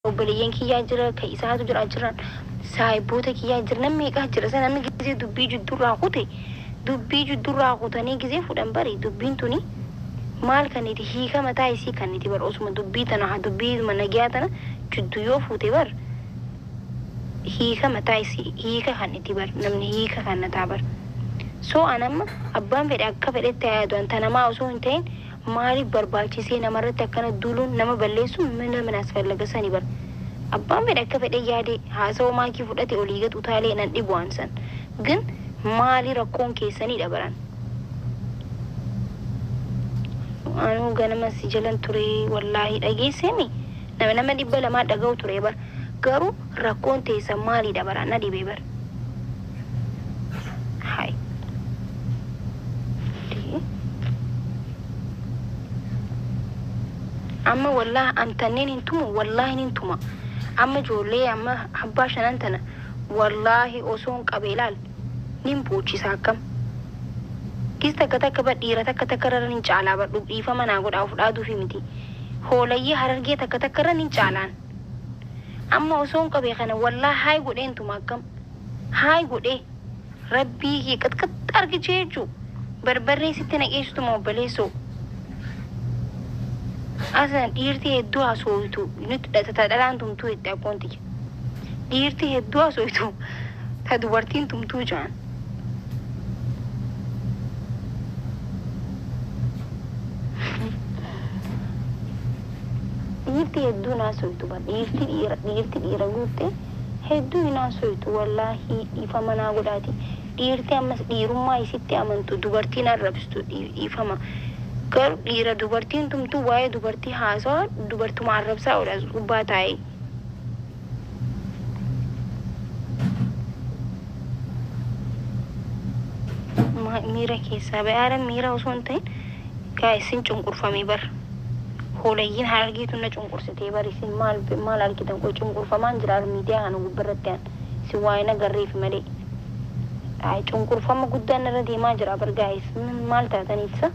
Obboleeyyan kiyyaa jira, ka isaatu jira, jiran saahiboota kiyyaa jira, namni meeqaa jira. Sana namni gizee dubbii jiddurraa kute, dubbii jiddurraa kutanii gizee fudhan bari dubbiin tuni maal kan iti hiika mataa isii kan iti bar osuma dubbii tana haa dubbii nagiyaa tana jiddu yoo fuute bar hiika mataa isii hiika kan iti bar namni hiika kan nataa bar. So an amma abbaan fedhe akka fedhetti haa yaadu, an tanamaa osoo hin ta'in maaliif barbaachisee namarratti akkana duuluun nama balleessuun mana asfallaga sani bar. Abbaan fedhe akka fedhe yaade haasawaa maakii fudhate olii gad utaalee nan dhibu waan san. Gin maali rakkoon keessanidha baran. Anuu ganama si jalan ture, wallaahi dhageessemi nama 200 dhaga'u ture bar. Garuu rakkoon teessan maalidha baran na dhibee bar. Hai. Amma wallaahi an tanneen hin tumu, wallaahi hin tuma. Amma ijoollee amma abbaa shanan tana wallaahi osoon qabee ilaal nin boochisa akkam. Gis takka takka bar dhiira takka takka irra nin caalaa bar dhiifama naa godhaa of dhaaduufi miti. Hoolayyee Harargee takka takka irra nin caalaan. Amma osoon qabee kana wallaahi haay godheen tuma akkam. Haay godhee. Rabbii kee qaxqaxxa argichee jechuu. Barbarree sitti naqeessituma obboleessoo. Asan dhiirti hedduu hasooytu nutti ta dhalaan tumtuu itti akkoon tiyya. Dhiirti hedduu hasooytu ta dubartiin tumtuu jaan. Dhiirti hedduu naasoytu bar dhiirti dhiira dhiirti dhiira guutte hedduu hin haasoytu wallaahi dhiifama naa godhaati. Dhiirti ammas dhiirummaa isitti amantu dubartiin arrabsitu dhiifama. Garuu dhiira dubartiin tumtuu waa'ee dubartii haasawa dubartuma arrabsaa oola as gubbaa taa'ee. Miira keessaa ba'e haala miira osoo hin ta'in gaa isin cunqurfamee bar. Hoolayyiin Harargeetu na cunqursitee bar isin maal maal argitan qoy cunqurfamaan jira miidiyaa kana gubbarratti an isin waa hin agarreefi malee. Ay cunqurfama guddaan narra deemaa jira bar guys maal taataniif sa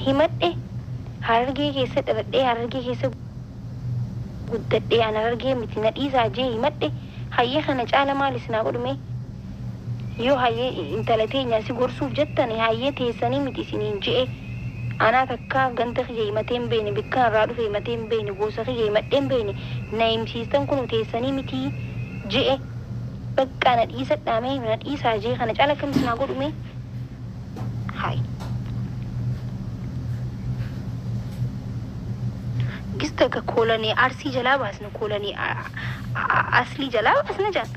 himadhe Harargee keessa dhaladhee Harargee keessa guddadhee an Harargee miti na dhiisaa jee himadhe hayyee kana caala maal isin haa godhu mee yoo hayyee intala teenya si gorsuuf jettani hayyee teessanii miti isiniin je'e anaa takkaa ganda kiyya himatee hin beekne bikka irraa dhufe himatee hin beekne gosa kiyya himadhee hin beekne na himsiistan kunu teessanii miti je'e bakka na dhiisadhaa mee na dhiisaa jee kana caala akkam isin haa godhu mee hay gista akka koolanii Arsii jalaa baasna koolanii aslii jalaa baasna jaan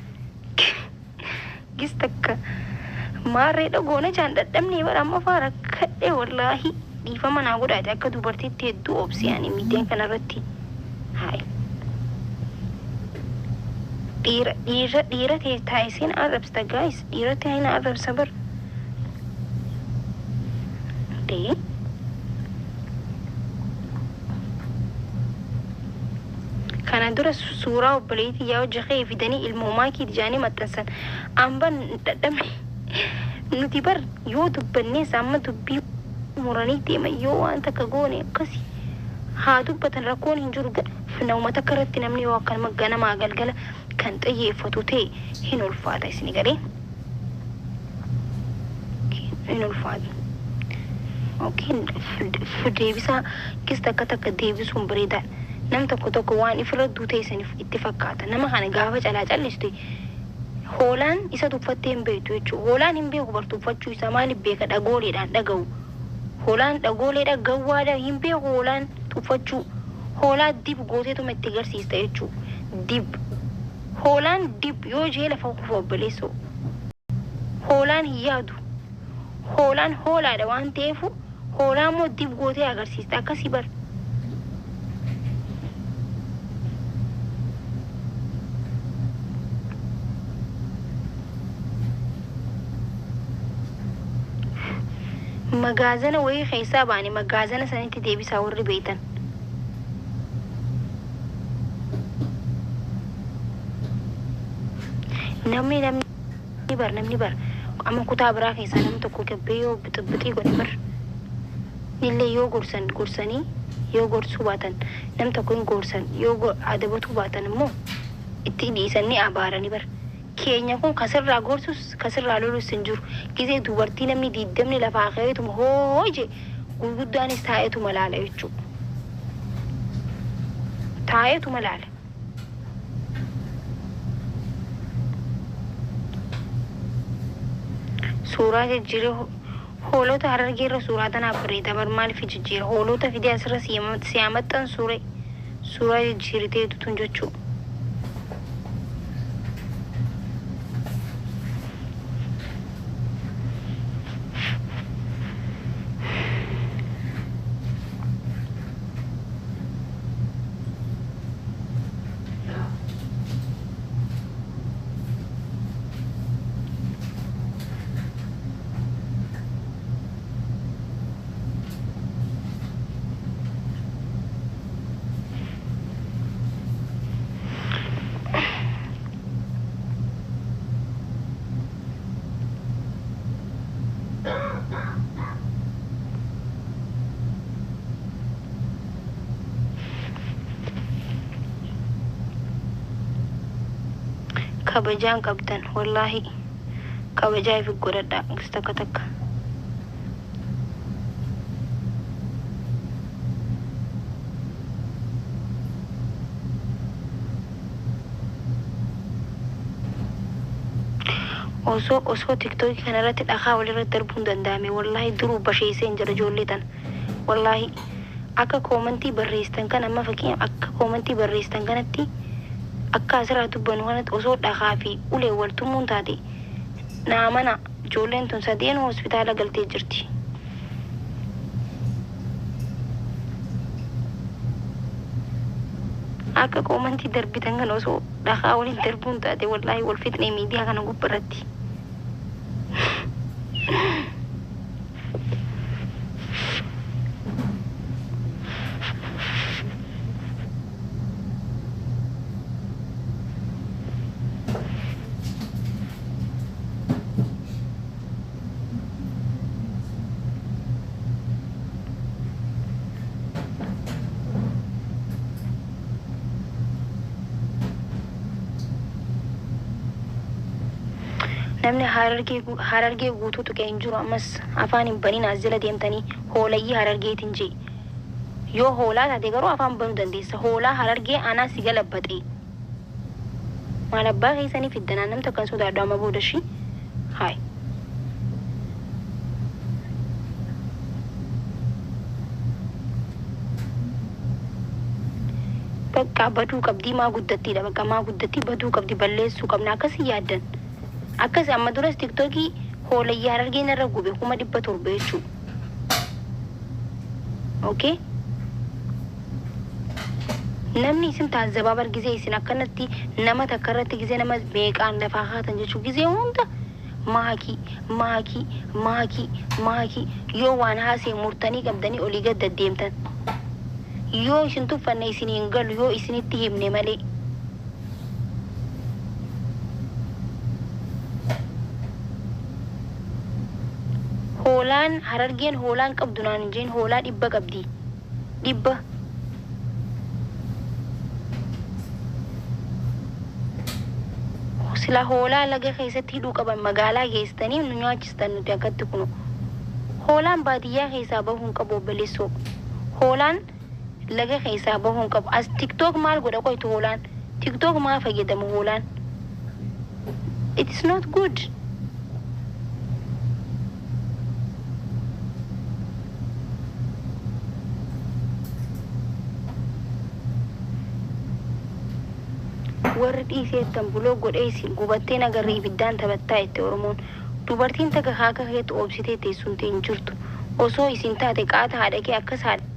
gista akka maarree dhagoona jaan dhadhabnee bara amma faa rakkadhe wallaahi dhiifama naa godhaate akka dubartiitti hedduu obsi ani miidiyaan kanarratti hay dhiira dhiira dhiira ta'e taa'iseen arrabsita guys dhiira ta'e na arrabsa bar dee kana dura suuraa obboleettii yaa hojii kee fidanii ilmoomaa kiiti jaanii maxxansan amban dhadhabne nuti bar yoo dubbannees amma dubbii muranii deeman yoo waan takka goone akkasi haa dubbatan rakkoon hin jiru nama takka irratti namni yoo akkanuma ganamaa galgala kan xiyyeeffatu ta'e hin ulfaata isini galee hin ulfaata. Okay, deebisaa gis takka takka deebisuun bareedaadha. Nam tokko tokko waan ifirra duute isiniif itti fakkaata. Nama kana gaafa calaa callistu hoolaan isa tuffattee hin beektu jechuudha. Hoolaan hin beeku bar tuffachuu isaa maaliif beeka dhagooleedhaan dhaga'u. Hoolaan dhagooleedha gawwaadha hin beeku hoolaan tuffachuu. Hoolaa dib gooteetuma itti garsiista jechuudha. Dib. Hoolaan dib yoo jee lafa kufa obboleessoo. Hoolaan hin yaadu. Hoolaan hoolaadha waan ta'eefu hoolaa immoo dib gootee agarsiista akkasii bar. Magaazana wayii keessaa baane magaazana sanitti deebisaa warri beektan. Namni bar namni bar amma kutaa biraa keessaa namni tokko gabbee yoo bixibixii godhe bar nillee yoo gorsan gorsanii Yoo gorsuu baatan nam tokko hin gorsan, yoo adabatuu baatan immoo itti dhiisanii abaaranii bara. Keenya kun kasirraa gorsus kasirraa lolus hin jiru. Gizee dubartii namni diiddamni lafaa ka'eetuma hoo je gurguddaanis taa'eetuma laala jechuudha. Taa'eetuma laala. Suuraa jijjiiree hoolota Harargeerra suuraa tanaaf bareeda bar maaliif jijjiira hoolota fidee asirra siyaa maxxansuure suuraa jijjiirteetu tun jechuu. Kabajaan qabdan wallaahi kabajaa ifi godhadhaa takka takka. Osoo tiktookii kanarratti dhakaa walirratti darbuun danda'ame wallaahi duruu basheessee hin jira ijoollee tana. Wallaahi akka koomantii barreessitan kan amma fakkeenyaaf akka koomantii barreessitan kanatti akka asirraa dubbannu kanatti osoo dhakaa fi ulee wal tumuun taate naa mana ijoolleen tun sadeen hospitaala galtee jirti. Akka koomantii darbitan kan osoo dhakaa waliin darbuun taate wallaahi wal fixnee miidiyaa kana gubbarratti. Namni Harargee guutuu tuqee hin jiru ammas afaan hin baniin as jala deemtanii hoolayyii Harargeetiin jee. Yoo hoolaa taate garuu afaan banuu dandeessa. Hoolaa Harargee anaa si galabbaxe. Maal abbaa keessanii fiddanaa namni takka hin sodaadhu amma booda ishii. Hayi. Bakka baduu qabdii maa guddattiidha. Bakka maa guddattii baduu qabdi balleessuu qabna akkasii yaaddan. Akkas amma duras tiktookii hoolayyii Harargeen irra gube 700,000 jechuudha. Okay? Namni isin taazzabaa bar gizee isin akkanatti nama takka irratti gizee nama meeqaan lafaa kaatan jechuudha. Gizee hunda maakii maakii maakii maakii yoo waan haasee murtanii qabdanii olii gad deddeemtan. Yoo isin tuffanne isin hin galu yoo isinitti himne malee. Hoolaan Harargeen hoolaan qabdu naan hin jeen hoolaa 100 qabdi. 100. Sila hoolaa laga keessatti hidhuu qaban magaalaa geessitanii nu nyaachistan nuti akkatti kunu. Hoolaan baadiyyaa keessaa bahuu hin qabu obboleessoo. Hoolaan laga keessaa bahuu hin qabu. As tiktook maal godha qoytu hoolaan? Tiktook maa fayyadamu hoolaan? It is not good. Warri dhiiseettan buloo godhee isin gubattee nagarree ibiddaan taphattaa itti Oromoon. Dubartiin takka haaka keetu oobsitee teessumtee hin jirtu. Osoo isin taate qaata haadha kee akkas haadha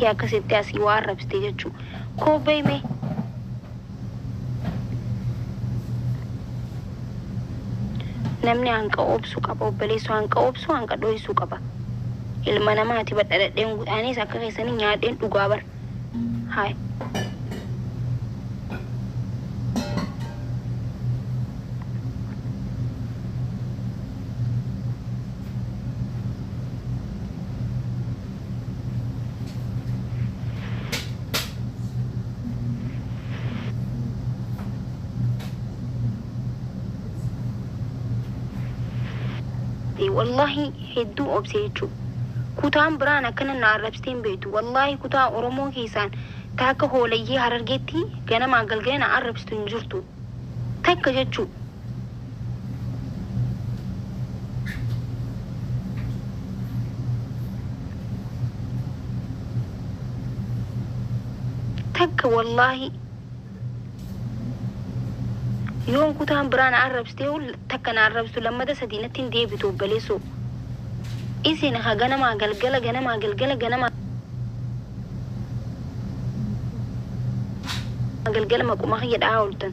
kee akkasitti asii waa arrabsite jechuudha. Koo beeyme. Namni hanqa oobsuu qaba obboleessoo hanqa oobsuu hanqa dho'isuu qaba. Ilma namaati badhadhadheen anis akka keessanii nyaadheen dhugaa bara. Hayi. Wallaahi hedduu obse jechuudha. Kutaan biraan akkana na arrabsitee hin beektu. Wallaahi kutaa Oromoo keessaan ta akka hoolayyee Harargeetti ganamaa galgala na arrabsitu hin jirtu. Takka jechuudha. Takka wallaahi yoon kutaan biraa na arrabsitee takka na arrabsitu lammata sadii natti hin deebitu obboleessoo. Isin ha ganamaa galgala ganamaa galgala ganamaa galgala maquma kiyya dha'aa ooltan.